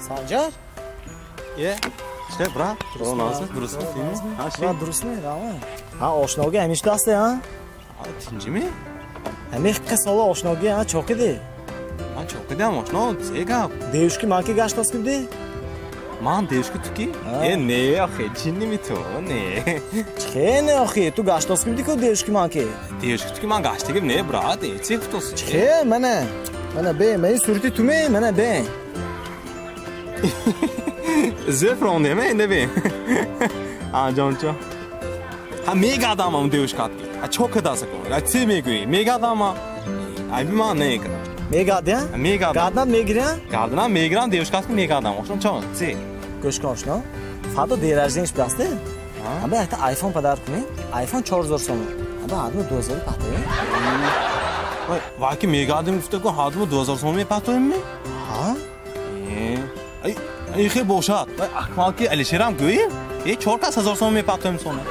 Санҷар? Е, чӣ, брат? Дурустми? Брат, дурустми? Рама. Ҳа, ошноги ҳамиш дасте, ҳа? Тинҷими? Ҳами хиққа сола ошноги, ҳа, чокиди? Ман чокидам, ошно, се гап? Девушки ман ки гаштос кибди? Ман девушки ту ки? Э, не, охи, ҷинними ту, не. Чӣ не, охи, ту гаштос кибди ку девушки ман ки? Девушки ту ки ман гаштагим не, брат, э, чӣ гуфтос? Чӣ, мана? Мана бе, мани сурати ту ме, мана бе. Зефрондем, э, не бе. Анҷончо. Ҳа, мегардам ам девушкат ки. А чо кадаса ку? А чӣ мегӯӣ? Мегардам ма. Айби ман не кара. Мегарди, ҳа? Мегардам. Гарданат мегири, ҳа? Гарданам мегирам, девушкат ки мегардам. Ошно чо? Чӣ? Гӯш кун, ошно. Фардо день рождения шудасте? Ҳама якта айфон подарок кунӣ? Айфон 4000 сомон. Ҳама ҳадмо 2000 патоем? Вай ки мегардем гуфта ку, ҳадмо 2000 сомон мепатоем ми? Ҳа? Э, ай хе бошад. Вай Акмал ки Алишерам гӯем? Э, чор кас 1000 сомон мепатоем сона.